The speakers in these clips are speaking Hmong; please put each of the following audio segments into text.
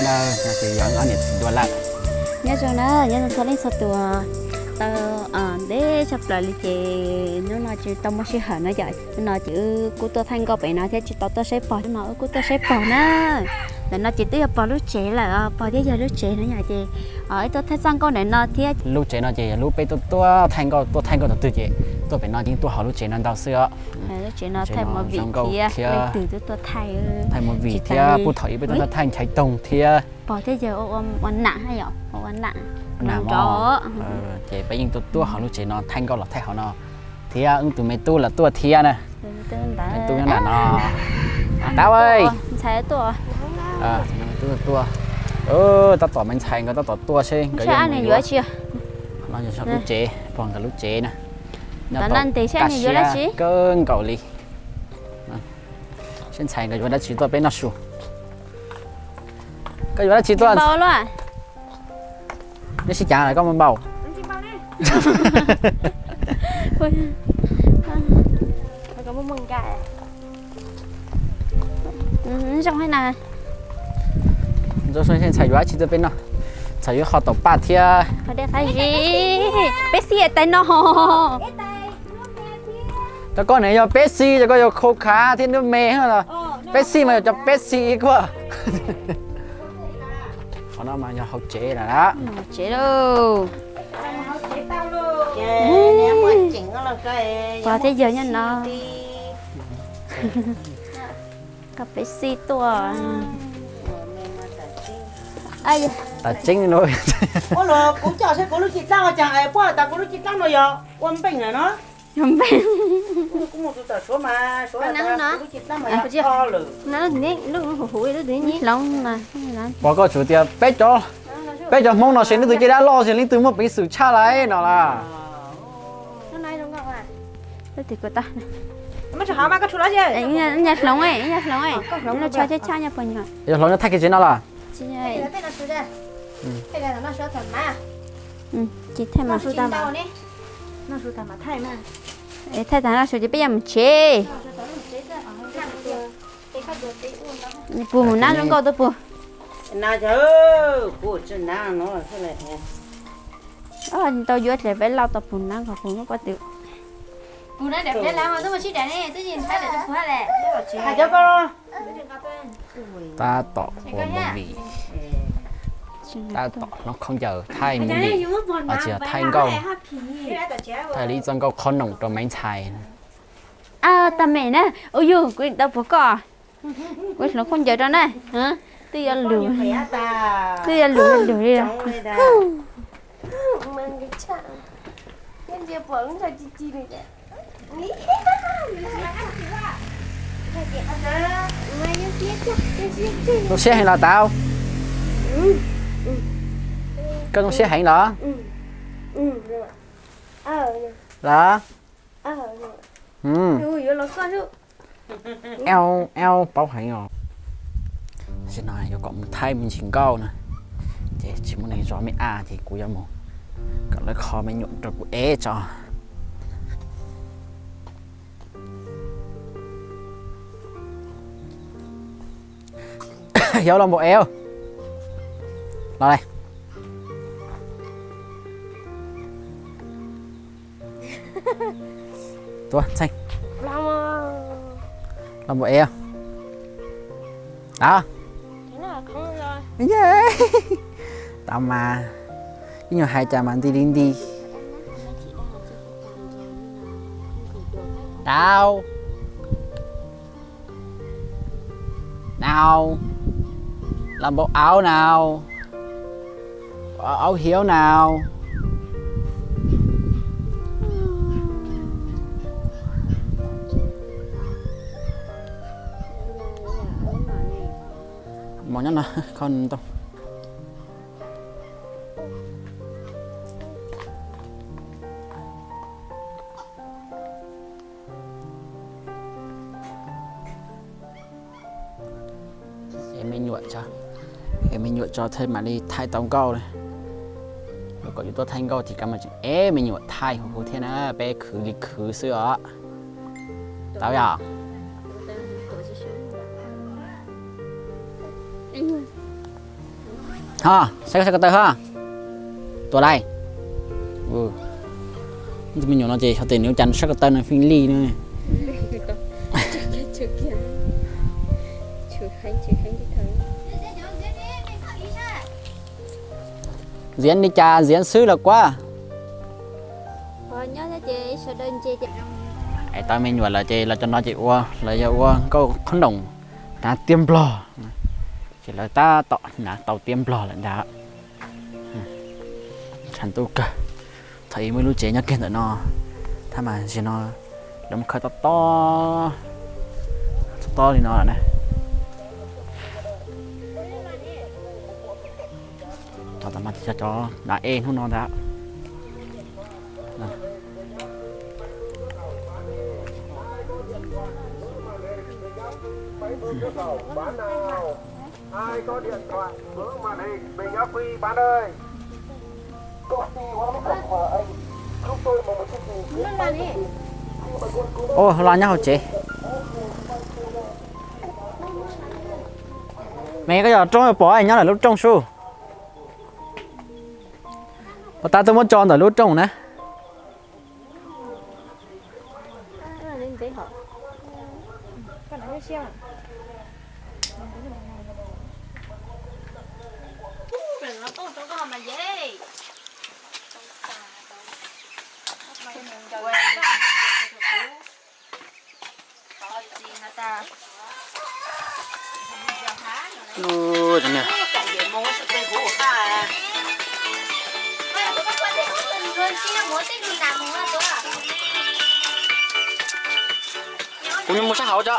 Ces yog ob niam txiv dua lawm. Nyob zoo na, nyob zoo txhua leej txhua tus. Tau ntev tshaj plaws li ces hnub no tsis tau muaj sij hawm no yom. Hnub no ces wb kuj tuaj thaij nkauj pem no thiab tsis tau tuaj saib pog, hnub no wb kuj tuaj saib pog na. Ntawm no ces twb yog pog lub tsev lawm, pog thiab yawg lub tsev no yom ces wb tuaj thaij txoj nkauj ntawm no thiab. Lub tsev no ces yog lub peb tuaj tuaj thaij nkauj, tuaj thaij nkauj thaum twg ces tuaj pem no yeej tuaj hauv lub tsev no ntau xwb os. Lub tsev no thaij movie thiab, leej twg tuaj tuaj thaij, thaij movie thiab puag thaum ub peb tuaj tuaj thaij Nchaiv Toog thiab. Pog thiab yawg ua nam yom, ua nam nrov. Ces peb yeej tuaj tuaj hauv lub tsev no thaij nkauj los thaij hauv no thiab wb tus me tub los tuaj thiab na. Me tub nyob nram no. Tau, ntxhais tuaj. Tab tom me ntxhais nkawd tab tom tuaj seb nkawd yuav mus yuav. No yog lub tsev, pog nkawd lub tsev na. Nyob tau kaj siab kawg nkaus li. Seb ntxhais nkawd yuav dab tsi tuaj peb noj su. Koj yuav dab tsi tuaj? Neb sib cav lawm koj mus npaum. Zoo na. Zoo seb ntxhais yuav dab tsi tuaj peb noj. Ntxhais yuav qho taum paj thiab. Pepsi tais no. Cov koj ne yog Pepsi, cov koj yog Coca thiab nub me. Pepsi mas yog cov Pepsi kuj. Qhov no mas yog hauv tsev lawm. Tsev lauj. Pog thiab yawg nyob no. Koj Pepsi tuaj. Tam tseeb no. Kuv coj seb kuv lub cim dlaab ua cas puab tas kuv lub cim dlaab no yog ua npeej lawm no. Kuv mus tus tom Suav mas Suav tas kuv lub cim dlaab mas yog lawm. Hloov. Pog koj tsuas tias peb cov Hmoob no seb leej twg caj dab loj, seb leej twg muaj peev xwm tshaj lawm no las. Ib nyuag hloov, ib nyuag hloov, ib nyuag tshaj tshaj nyuag puas nyuag. Yog hloov no thaij kiag tsev no los? Tsis thaij mas. Thaij tag no ces peb yuav mus tsev. Puas mus nab zoo nkauj tuaj puas? Tau yuav dlej peb lauj tau puas nab nkaus puas muab poj tw. Tab tom ua movie, tab tom hloov khaub ncaws thaij movie, tsis yog thaij nkauj, thaij li txoj nkauj qhob noom rau me ntxhais. Tag me na, ua yug kuv tau puas koj, kuv hloov khaub ncaws rau na, twb yuav lug, twb yuav lug lug li. Zoo siab heev los tau? Koj zoo siab heev los? Los? Paub heev os. Tam sim no yuav kom mus thaij me ntsis nkauj na, ces tsis muaj neeg zov me ab ces kuv yuav mus kom lawv kho me nyuam rau kuv ev tso. Yog los npaum ev, los li. Tuav ntxhee, los npaum ev. A, tau mas, ib nyuag hais cas mas nti li nti. Tau. Nau, los npaum aub nau, aub hiaub nau. Mos nyob no kho ntoo. Ev me nyuam tso, ev me nyuam tso thiaj mam li thaij tau nkauj li. Yuav kom yus tuaj thaij nkauj ces kav mas tseem ev me nyuam thaij huv huv thiab na, peb khwv li khwv xwb os. Tau yom? Ho, saib saib ko taw ho. Tua lais. Tus me nyuam no ces xyov tias nws ua cas nws saib ko taw nws feej lij no. Nziav li cas nziav xwb los kuab. Es tau me nyuam lawm ces los cov no ces ua, lawv yog ua nkauj qhob noom hnav tiab nplog. Ces lawv tab tom hnav tau tiab nplog lawm ntag. Tshav ntuj kawg. Thaum ub muaj ib lub tsev nyob kiag ntawm no, tab mas zaum no lawv mus khawb tob tob, tob tob li no lawm na. Cov tam mas cov hnav ej hnub no ntag. Ua, los nyob hauv tsev. Me koj yog rooj pom nyob ntawm lub rooj sub. Puas tas tuaj muab tso ntawm lub rooj na. Kuv mus sab hauv tso.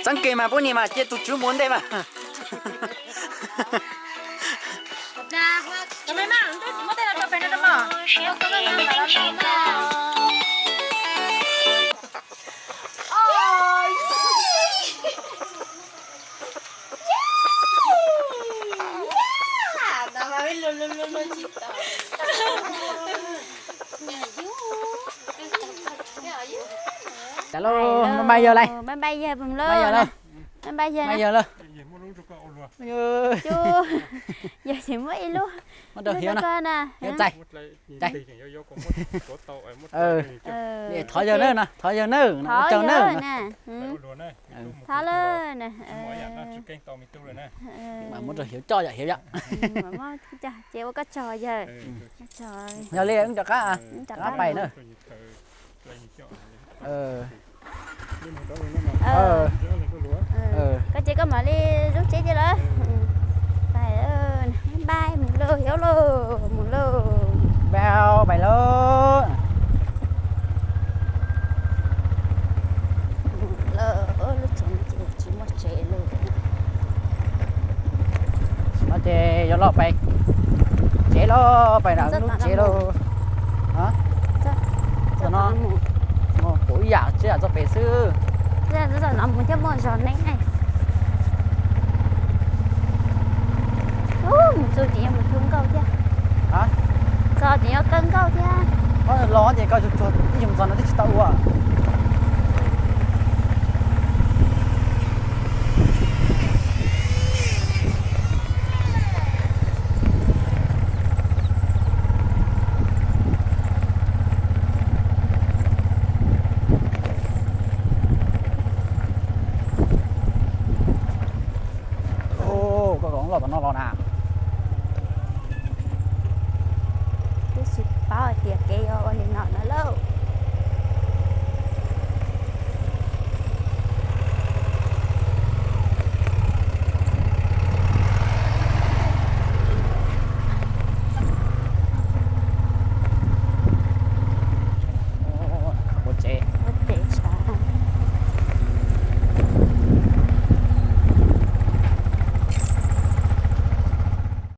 Txeeb ke mas pub ni mas cia tus tswv mus ntej mas. Cas lauj, npaj yawg lawm. Npaj yawg, mus lauj. Npaj yawg lauj. Yawg tsis muab ib lub, muab rau Hiav no. Hiav txais. Thov yawg nawb, thov yawg nawb, thov yawg nawb. Thov lawm na. Mas muab rau Hiav coj yom, Hiav yom. Ces ua koj tsaug yawg. Yog li wb rov qab, rov qab pais na. Koj ces koj mam li rub tsev cia lawm. Pais, npaj mus lauj, Hiav lauj, mus lauj. Npaj pais lauj. Lub tsev no ces tsis muaj tsev lauj. Tsis muaj ces yuav los pais tsev lauj, pais nram lub tsev lauj. Txog no, kuv ib yam tsis yam txog pem xwb. Txog no mus thiaj muaj zog neeb. Mus txog ces yuav mus txog nkauj thiab. Txog ces yuav kawg nkauj thiab. Los ces koj tsuag tsuag ib xyoos txog no twb tsis tau ua. Koj los tom no los na. Twb tsis paub hais tias kev yuav ua li no na lauj.